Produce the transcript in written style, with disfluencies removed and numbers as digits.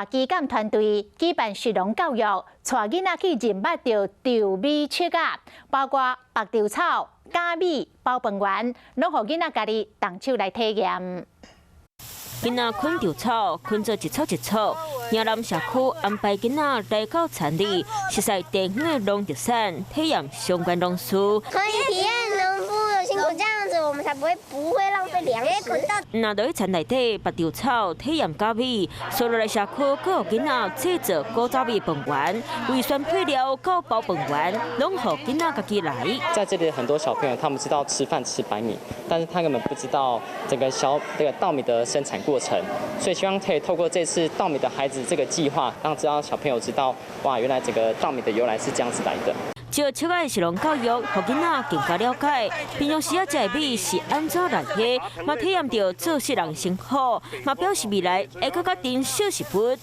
基幹團隊舉辦食農教育，帶囡仔去認捌著稻米粟仔，包括白稻草、粳米、包飯圓，攏予囡仔家己動手來體驗。囡仔捆稻草，捆做一束一束。屏南社區安排囡仔來到田裡，熟似地方的農特產，體驗相關農事。可以體驗農夫的辛苦，這樣子我們才不會浪費糧食。若落去田內底拔稻草，體驗粳米，紲落來社區閣予囡仔製作古早味飯圓，為選配料到包飯圓，攏予囡仔家己來。在這裡很多小朋友，他們知道吃飯吃白米，但是他根本不知道整個小這個稻米的生產過程，所以希望可以透過這次稻米的孩子這個計劃，讓知道小朋友知道，哇，原來這個稻米的由來是這樣子來的。這個粟仔的食農教育，予囡仔更加了解平常時仔食的米是按怎來的，嘛體驗著做穡人辛苦，嘛表示未來會閣較珍惜食物。